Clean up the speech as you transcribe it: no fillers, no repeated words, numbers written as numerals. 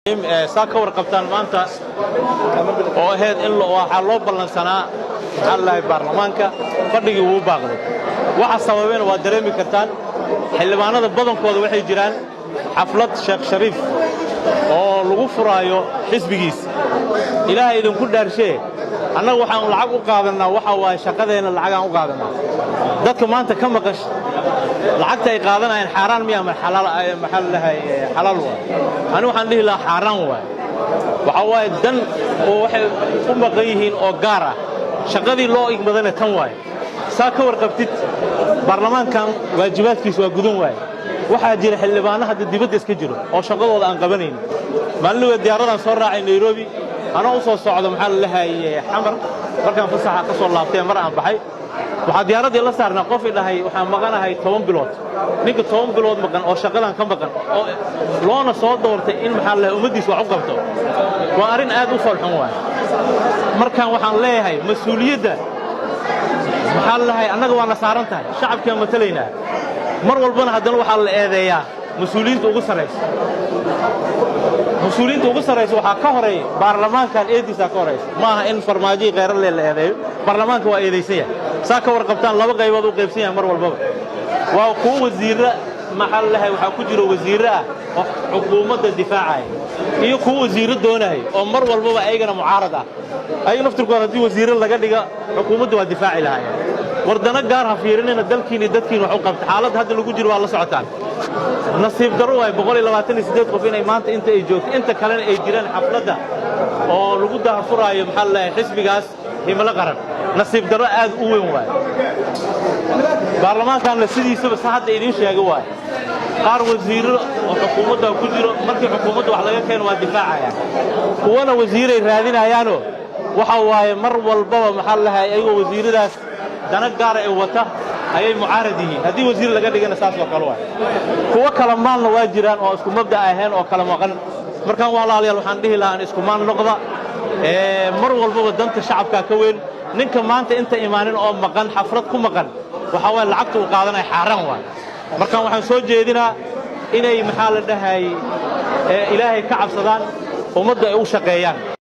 Saa ka warqabtaan, maanta oo ahayd in waxaa loo ballansanaa, maxaa lalahay, baarlamaanka fadhigii wuu baaqday. Waxa sababeena waa dareemi kartaan. Xildhibaanada badankooda waxay jiraan xaflad Sheekh Shariif oo lagu furaayo xisbigiisa. Ilaahay idinku dhaarshee, annaga waxaan lacag u qaadannaa, waxa waaye shaqadeenna lacagaan u qaadannaa. Dadka maanta ka maqan lacagta ay qaadanayaan xaaraan miya ama maxaa lalahay, xalaal waay? Ani waxaan dhihi lahaa xaaraan waay. Waxaa waaye dan oo waxay u maqan yihiin oo gaar ah, shaqadii loo igmadana tan waaye. Saa ka warqabtid, baarlamaankan waajibaadkiis waa gudan waaye. Waxaa jira xildhibaano hadda dibadda iska jiro oo shaqadooda aan qabanayn. Maalin diyaaradaan soo raacay Nairobi, anoo u soo socdo, maxaa lalahay, Xamar. Markaan fasaxa ka soo laabtay, mar aan baxay, waxaa diyaaraddii la saarnaa qof i dhahay: "Waxaan maqanahay 10 bilood." Ninka 10 bilood maqan oo shaqadan ka maqan oo loona soo doortay in, maxaa lalahay, ummaddiis wax u qabto, waa arrin aad u foolxun waay. Markaan waxaan leeyahay, mas-uuliyadda, maxaa lalahay, annaga waana saaran tahay, shacabkiaan matalaynaa. Mar walbana haddana waxaa la eedeeyaa mas-uuliyiinta ugu sarraysa. Mas-uuliyiinta ugu sarraysa waxaa ka horeeya baarlamaankan, eediisaa ka horaysa. Ma aha in Farmaajihii Kheyrale la eedeeyo, baarlamaanka waa eedaysan yahay. Saa ka warqabtaan, laba qaybood u qaybsan yahay mar walbaba. Waa kuwo wasiirra, maxaa lalahay, waxaa ku jiro wasiirre ah oo xukuumadda difaacaya iyo kuwo wasiirro doonaya oo mar walbaba ayagana mucaarad ah. Ayaga naftirkooda haddii wasiirro laga dhiga, xukuumadda waa difaaci lahaayeen. Wardano gaar ha fiirinina, dalkiin iyo dadkiin wax u qabta. Xaaladda hadda lagu jiro waa la socotaan. Nasiib darro waay 128 qof inay maanta inta ay joogto, inta kalena ay jiraan xafladda oo lagu daahfuraayo, maxaa la leeyahay, xisbigaas Himilo Qaran. Nasiib darro aad u weyn waay. Baarlamaankanna sidiisaba sa hadda idiin sheega waay. Qaar wasiirro oo xukuumadda ku jiro, markii xukuumadda wax laga keeno waa difaacayaan, kuwana wasiiray raadinayaanoo waxa waaye mar walbaba, maxaa la lahay, ayagoo wasiiradaas dana gaara ee wata ayay mucaarad yihiin. Haddii wasiir laga dhigana saas oo kale waay. Kuwo kala maalna waa jiraan oo isku mabda ahayn oo kala maqan. Markaan, walaalayaal, waxaan dhihi lahaa iskumaan noqda. Mar walbaba danta shacabkaa ka weyn. Ninka maanta inta imaanin oo maqan, xaflad ku maqan, waxaa waay lacagta uu qaadanaya xaaraan waay. Markaan waxaan soo jeedinaa inay, maxaa la dhahay, Ilaahay ka cabsadaan, ummadda ay u shaqeeyaan.